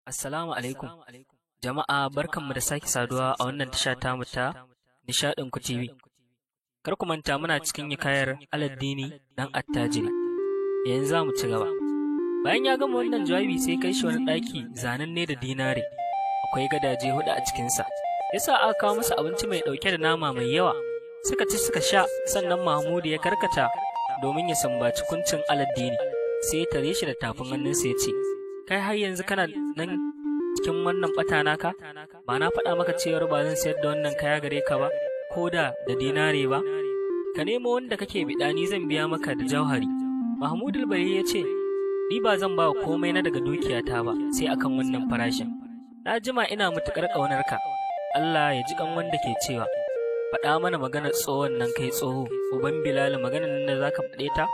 Assalamu alaikum. Jama'a barkanmu da sake saduwa a wannan tasha tamu ta Nishaɗin ku TV. Kar ku manta muna cikin hikayar Aladdini dan attajiri. Yanzu za mu ci gaba. Bayan ya gama wannan jawabi sai kai shi wani ɗaki zananne da dinare. Akwai gadaje huɗu a cikinsa. Ya sa aka kawo masa abinci mai ɗauke da nama mai yawa. Suka ci suka sha sannan Mahmudu ya karkata domin ya sumbaci kuncin Aladdini. Sai ya tare shi da tafin hannunsa ya ce, Kai har yanzu kana nan cikin wannan ɓata naka? Ba na faɗa maka cewar ba zan sayar da wannan kaya gare ka ba, ko da da dinare ba? Ka nemo wanda kake biɗa ni zan biya maka da jauhari. Mahmud Bari ya ce, Ni ba zan ba komai na daga dukiyata ba sai akan wannan farashin. Na jima ina matuƙar ƙaunar ka. Allah ya ji kan wanda ke cewa, Faɗa mana maganar tsohon nan kai tsoho, uban Bilal maganar nan da zaka faɗe ta?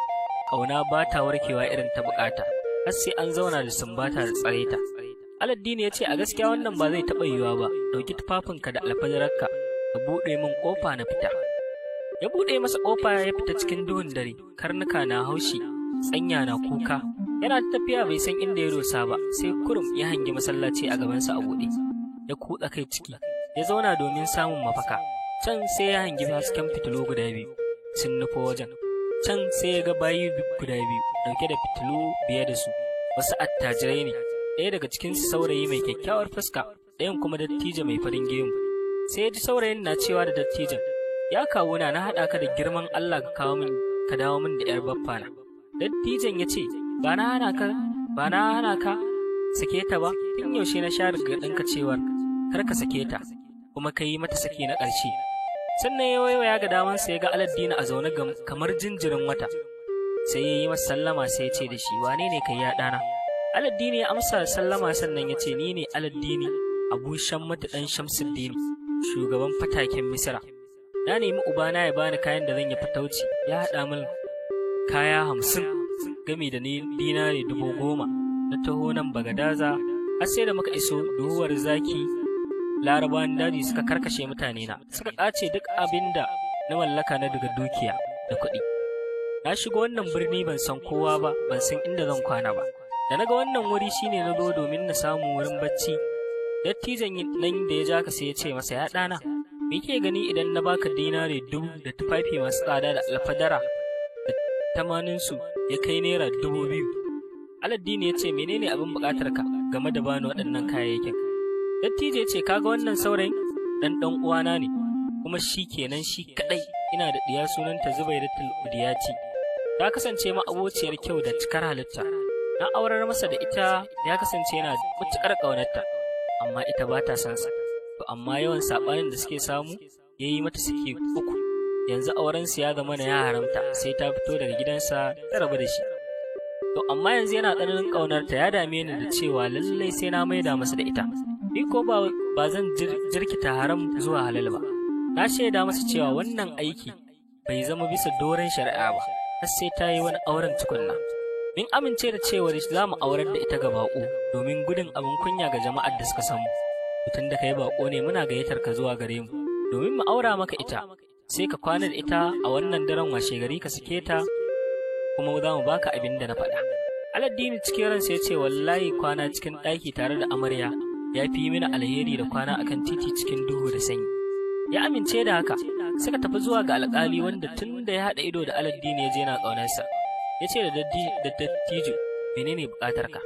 Ƙauna ba ta warkewa irin ta buƙata. Har sai an zauna da sumbata da tsare ta. Aladdini ya ce a gaskiya wannan ba zai taɓa yiwuwa ba, ɗauki tufafinka da alfajararka, ka buɗe min ƙofa na fita. Ya buɗe masa ƙofa ya fita cikin duhun dare, karnuka na haushi, tsanya na kuka. Yana tafiya bai san inda ya dosa ba, sai kurum ya hangi masallaci a gabansa a buɗe. Ya kutsa kai ciki, ya zauna domin samun mafaka. Can sai ya hangi hasken fitilu guda biyu, sun nufo wajen. Can sai ya ga bayi guda biyu, ɗauke da fitilu biye da su, wasu attajirai ne. Ɗaya daga cikin saurayi mai kyakkyawar fuska, ɗayan kuma dattijo mai farin gemu. Sai ya ji saurayin na cewa da dattijon, ya kawo na na haɗa ka da girman Allah ka kawo min ka dawo min da ƴar baffana. Dattijon ya ce, ba na hana ka ba na hana ka sake ta ba, tun yaushe na sha gargaɗin ka cewar kar ka sake ta, kuma ka yi mata saki na ƙarshe. Sannan ya waiwaya ga damansa ya ga Aladdini a zaune kamar jinjirin wata. Sai ya yi masa sallama sai ya ce da shi, wane ne kai ya ɗana? Aladdini ya amsa sallama sannan ya ce ni ne Aladdini Abu Shammatu ɗan Shamsuddin shugaban fataken Misra. Na nemi ubana ya bani kayan da zan yi fatauci ya haɗa min kaya 50 gami da dinari 10,000 na taho nan Bagadaza har sai da muka iso duhuwar zaki larabawan daji suka karkashe mutane na suka ƙace duk abin da na mallaka na daga dukiya da kuɗi. Na shigo wannan birni ban san kowa ba ban san inda zan kwana ba. Da naga wannan wuri shine na zo domin na samu wurin bacci. Dattijon nan da ya ja ka sai ya ce masa ya ɗana, me ke gani idan na baka dinare 1000 da tufafi masu tsada da alfadara da tamaninsu ya kai naira 2000. Aladdini ya ce menene abin buƙatar ka game da bani waɗannan kayayyakin? Dattijo ya ce kaga wannan saurayin ɗan ɗan uwana ne kuma shi kenan shi kaɗai ina da ɗiya sunanta Zubairatul Udiyati. Ta kasance ma abociyar kyau da cikar halitta. Na aurar masa da ita ya kasance yana matuƙar ƙaunarta, amma ita ba ta son sa. To amma yawan saɓanin da suke samu ya yi mata saki 3. Yanzu aurensu ya zama na ya haramta sai ta fito daga gidansa ta rabu da shi. To amma yanzu yana tsananin ƙaunarta ya dame ni da cewa lallai sai na maida masa da ita. Ni ko ba zan jirkita haram zuwa halal ba. Na shaida masa cewa wannan aiki bai zama bisa doron shari'a ba, har sai ta yi wani auren tukunna. Mun amince da cewar za mu aurar da ita ga baƙo domin gudun abin kunya ga jama'ar da suka samu. Tun da kai baƙo ne muna gayyatar ka zuwa gare mu domin mu aura maka ita, sai ka kwana da ita a wannan daren washe gari ka sake ta kuma za mu baka abin da na faɗa. Aladdini cikin ransa ya ce wallahi kwana cikin ɗaki tare da amarya ya fi mini alheri da kwana akan titi cikin duhu da sanyi. Ya amince da haka, suka tafi zuwa ga alƙali wanda tun da ya haɗa ido da Aladdini ya je yana ƙaunarsa. Ya ce da dattijo menene buƙatar ka?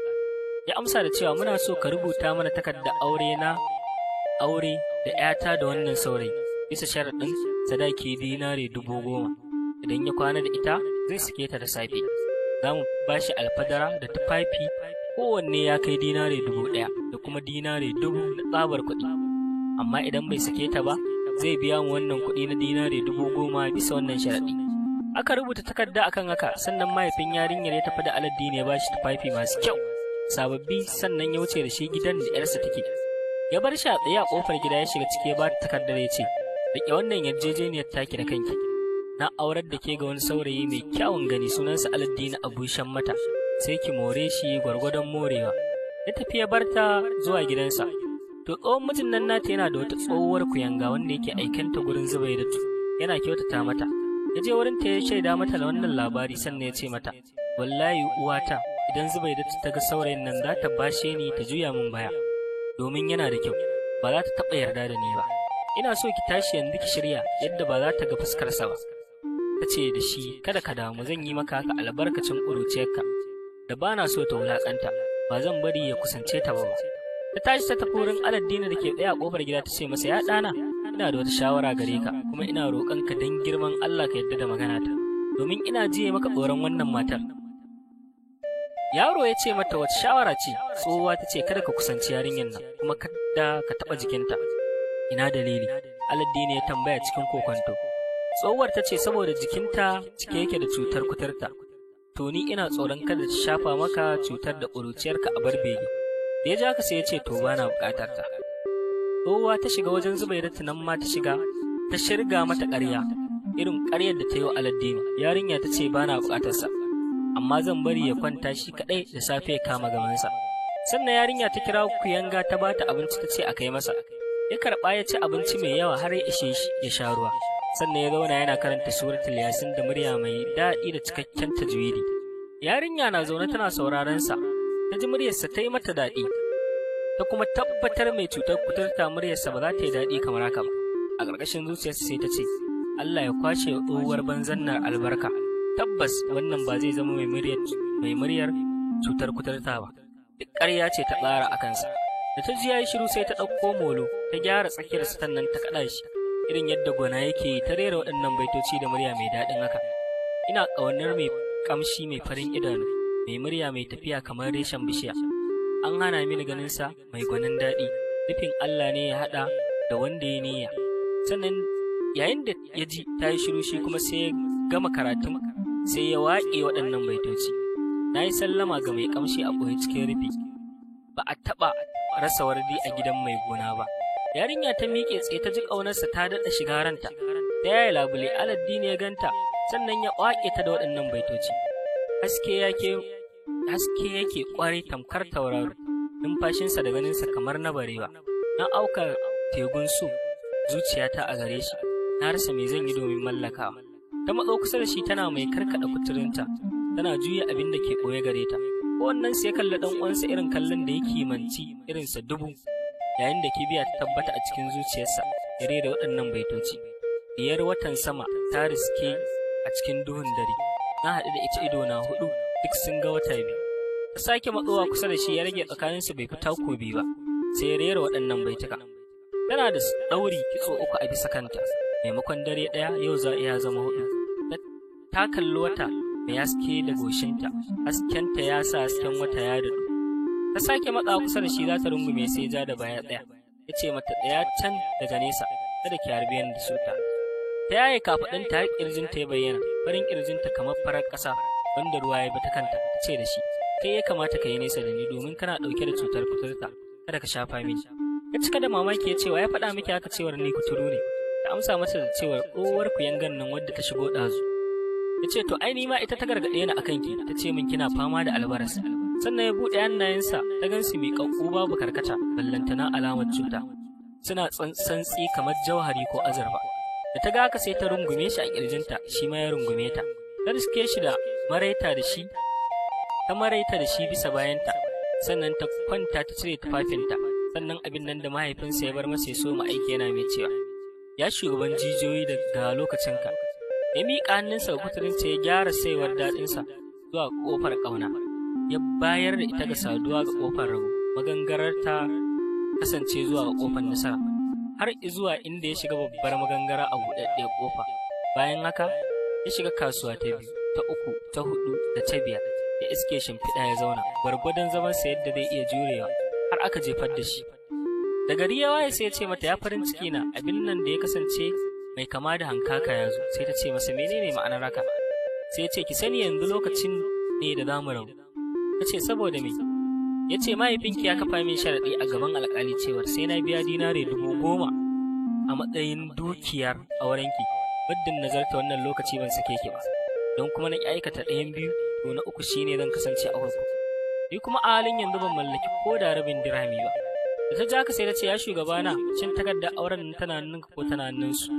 Ya amsa da cewa muna so ka rubuta mana takardar aure na aure da ƴata da wannan saurayi bisa sharaɗin sadaki dinare 10,000. Idan ya kwana da ita zai sake ta da safe. Za mu ba shi alfadara da tufafi kowanne ya kai dinare 1000 da kuma dinare 1000 na tsabar kuɗi. Amma idan bai sake ta ba zai biya mu wannan kuɗi na dinare 10,000 bisa wannan sharaɗi. Aka rubuta takarda akan haka sannan mahaifin yarinyar ya tafi da Aladdini ya bashi tufafi masu kyau sababbi sannan ya wuce da shi gidan da yarsa take. Ya bar shi a tsaye a kofar gida ya shiga ciki ya ba ta takardar ya ce riƙe wannan yarjejeniyar taki da kanki. Na aurar da ke ga wani saurayi mai kyawun gani sunansa Aladdini Abu Shammata sai ki more shi gwargwadon morewa. Ya tafi ya bar ta zuwa gidansa. To tsohon mijin nan nata yana da wata tsohuwar kuyanga wanda yake aikanta gurin Zubairatu yana kyautata mata. Ya je wurin ta ya shaida mata da wannan labari sannan ya ce mata wallahi uwata idan Zubaidatu ta ga saurayin nan za ta bashe ni ta juya min baya, domin yana da kyau, ba za ta taɓa yarda da ni ba. Ina so ki tashi yanzu ki shirya yadda ba za ta ga fuskarsa ba. Ta ce da shi, kada ka damu, zan yi maka haka albarkacin ƙuruciyarka da ba na so ta wulaƙanta, ba zan bari ya kusance ta ba. Ta tashi ta tafi wurin Aladdini da ke tsaye a ƙofar gida, ta ce masa, ya ɗana, ina da wata shawara gare ka, kuma ina roƙon ka don girman Allah ka yarda da magana ta, domin ina jiye maka tsoron wannan matar. Yaro ya ce mata, wace shawara ce? Tsohuwa ta ce, kada ka kusanci yarinyar nan, kuma kada ka taɓa jikinta. Ina dalili? Aladdini ya tambaya cikin kokonto. Tsohuwar ta ce, saboda jikinta cike yake da cutar kuturta. To ni ina tsoron kada ta shafa maka cutar da ƙuruciyarka a bar bege. Da ya ji haka sai ya ce, to bana buƙatar ta. Tsohuwa ta shiga wajen Zubairatu, nan ma ta shiga ta shirga mata ƙarya irin ƙaryar da ta yi wa Aladdini. Yarinya ta ce, bana buƙatarsa, amma zan bari ya kwanta shi kaɗai, da safe ya kama gabansa. Sannan yarinya ta kira kuyanga ta bata abinci, ta ce a kai masa. Ya karɓa ya ci abinci mai yawa har ya ishe shi, ya sha ruwa. Sannan ya zauna yana karanta suratul Yasin da murya mai daɗi da cikakken tajwidi. Yarinya na zaune tana sauraron sa, ta ji muryarsa ta yi mata daɗi, ta kuma tabbatar mai cutar kuturta muryarsa ba za ta yi daɗi kamar haka ba. A ƙarƙashin zuciyarsa sai ta ce, Allah ya kwashe tsohuwar banzan nan albarka, tabbas wannan ba zai zama mai muryar cutar kuturta ba. Duk ƙarya ce ta tsara a kansa. Da ta ji ya yi shiru, sai ta ɗauko molo ta gyara tsakiyar sannan ta kaɗa shi irin yadda gona yake, ta rera waɗannan baitoci da murya mai daɗin haka: Ina ƙaunar mai ƙamshi, mai farin idanu, mai murya mai tafiya kamar reshen bishiya. An hana mini ganinsa, mai gwanin daɗi. Nufin Allah ne ya haɗa da wanda ya niyya. Sannan yayin da ya ji ta yi shiru, shi kuma sai ya gama karatun, sai ya waƙe waɗannan baitoci: Na yi sallama ga mai ƙamshi a ɓoye cikin rufi, ba a taɓa rasa wardi a gidan mai gona ba. Yarinya ta miƙe tsaye, ta ji ƙaunarsa ta daɗa shiga ranta, ta yaya labule. Aladdini ya ganta, sannan ya waƙe ta da waɗannan baitoci: Haske yake, haske yake ƙwarai tamkar tauraro, numfashinsa da ganinsa kamar na barewa. Na auka tegun so zuciyata a gare shi, na rasa me zan yi domin mallakawa. Ta matso kusa da shi tana mai karkaɗa kuturinta, tana juya abin da ke ɓoye gare ta. Kowannen sai kalli ɗan uwansa irin kallon da ya kimanci irinsa dubu, yayin da kibiya ta tabbata a cikin zuciyarsa, ya rera waɗannan baitoci: Diyar watan sama ta riske a cikin duhun dare, na haɗu da ita ido na huɗu, duk sun ga wata biyu. Ta sake matsowa kusa da shi, ya rage tsakaninsu bai fi tako biyu ba, sai ya rera waɗannan baituka: Tana da ɗauri kitso uku a bisa kanta, maimakon dare ɗaya yau za iya zama huɗu. Ta kalli wata mai haske da goshinta, haskenta ya sa hasken wata ya daɗu. Ta sake matsa kusa da shi za ta rungume, sai ja da baya ɗaya. Ya ce mata, tsaya can daga nesa, kada ki harbe ni da cuta. Ta yaye kafaɗinta har ƙirjinta ya bayyana, farin ƙirjinta kamar farar ƙasa wanda ruwa ya bi ta kanta. Ta ce da shi, kai ya kamata ka yi nesa da ni, domin kana ɗauke da cutar kuturta, kada ka shafa mini. Ya cika da mamaki, ya ce, wa ya faɗa miki haka cewar ni kuturu ne? Ta amsa masa da cewar tsohuwar kuyangan nan wadda ta shigo ɗazu. Ya ce, to ai ni ma ita ta gargaɗe ni akan ki, ta ce min kina fama da albaras. Sannan ya buɗe hannayensa, ta gansu miƙaƙƙu, babu karkata ballantana alamar cuta, suna santsi kamar jauhari ko azurfa. Da ta ga haka sai ta rungume shi a ƙirjinta, shi ma ya rungume ta. Ta riske shi da maraita da shi, ta maraita da shi bisa bayanta, sannan ta kwanta ta cire tufafinta. Sannan abin nan da mahaifinsa ya bar masa ya soma aiki, yana mai cewa, ya shugaban jijiyoyi, daga lokacinka. Ya miƙa hannunsa ga kuturinsa, ya gyara saiwar daɗinsa zuwa ƙofar ƙauna, ya bayar da ita ga saduwa ga ƙofar rabo, magangarar ta kasance zuwa ga ƙofar nasara, har zuwa inda ya shiga babbar magangara a buɗaɗɗiyar ƙofa. Bayan haka ya shiga kasuwa ta biyu, ta uku, ta huɗu da ta biyar, ya iske shimfiɗa ya zauna gwargwadon zamansa yadda zai iya jurewa har aka jefar da shi. Da gari ya waye sai ya ce mata, ya farin ciki na, abin nan da ya kasance mai kama da hankaka ya zo. Sai ta ce masa, menene ma'anar haka? Sai ya ce, ki sani yanzu lokacin ne da zamu rabu. Ta ce, saboda me? Ya ce, mahaifinki ya kafa min sharaɗi a gaban alƙali cewar sai na biya dinare 10,000 a matsayin dukiyar aurenki, muddin nazarta wannan lokaci ban sake ki ba. Don kuma na aikata ɗayan biyu, to na uku shine zan kasance a kurkuku. Ni kuma a halin yanzu ban mallaki ko da rabin dirhami ba. Da ta ja ka sai ta ce, ya shugabana, shin takardar auren nan tana hannunka ko tana hannunsu?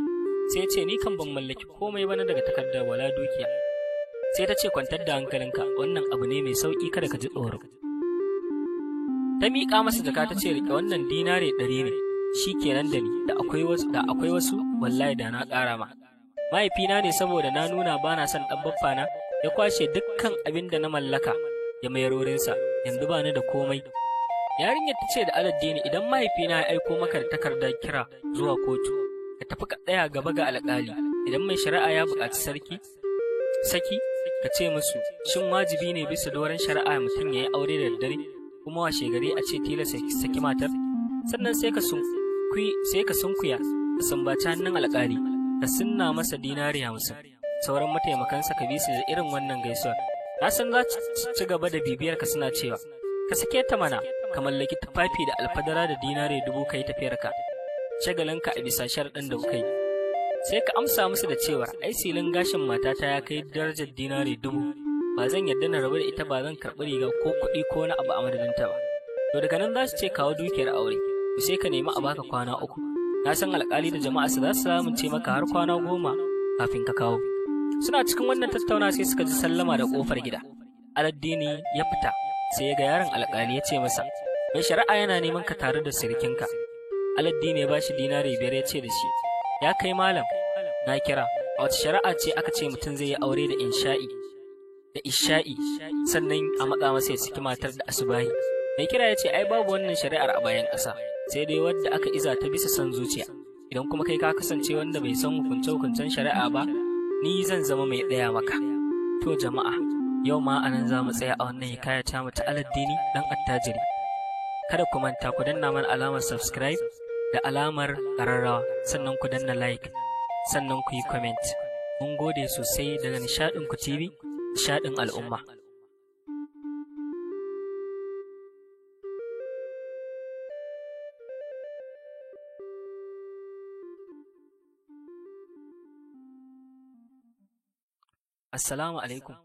Sai ya ce, ni kan ban mallaki komai ba na daga takardar wala dukiya. Sai ta ce, kwantar da hankalinka, wannan abu ne mai sauƙi, kada ka ji tsoro. Ta miƙa masa jaka ta ce, riƙe wannan, dinare 100 ne, shi kenan da ni, da akwai wasu wallahi da na ƙara ma. Mahaifina ne, saboda na nuna ba na son ɗan baffana, ya kwashe dukkan abin da na mallaka ya mayar wurinsa, yanzu ba ni da komai. Yarinyar ta ce da Aladdini, idan mahaifina ya aiko maka da takardar kira zuwa kotu, ka tafi ka tsaya gaba ga alƙali. Idan mai shari'a ya buƙaci sarki saki, ka ce musu, shin wajibi ne bisa doron shari'a mutum ya yi aure da daddare, kuma washe gari a ce tilas ya saki matar? Sannan sai ka sunkuya ka sumbaci hannun alƙali, ka sunna masa dinari 50. Sauran mataimakansa ka bi su da irin wannan gaisuwar. Na san za su ci gaba da bibiyar ka suna cewa, ka sake ta mana, ka mallaki tufafi da alfadara da dinare 1000, ka yi tafiyarka shagalinka a bisa sharaɗin da kuka yi. Sai ka amsa musu da cewa, ai silin gashin matata ya kai darajar dinare 1000, ba zan yarda na rabu da ita ba, zan karɓi riga ko kuɗi ko wani abu a madadinta ba. To daga nan za su ce, kawo dukiyar aure. To sai ka nemi a baka kwana 3. Na san alƙali da jama'a su za su lamunce maka har kwana 10 kafin ka kawo. Suna cikin wannan tattauna sai suka ji sallama da ƙofar gida. Aladdini ya fita, sai ya ga yaron alƙali, ya ce masa, mai shari'a yana neman ka tare da sirikinka. Aladdini ya bashi dinari 5, ya ce da shi, ya kai malam na kira, a wace shari'a ce aka ce mutum zai yi aure da isha'i, sannan a matsa masa ya saki matar da asubahi? Mai kira ya ce, ai babu wannan shari'ar a bayan ƙasa, sai dai wadda aka iza ta bisa son zuciya. Idan kuma kai ka kasance wanda bai san hukunce-hukuncen shari'a ba, ni zan zama mai ɗaya maka. To jama'a, yau ma anan za mu tsaya a wannan hikaya ta mu ta Aladdini dan attajiri. Kada ku manta ku danna mana alamar subscribe da alamar ƙararrawa, sannan ku danna like, sannan ku yi comment. Mun gode sosai daga Nishaɗin Ku TV, nishaɗin al'umma. Assalamu alaikum.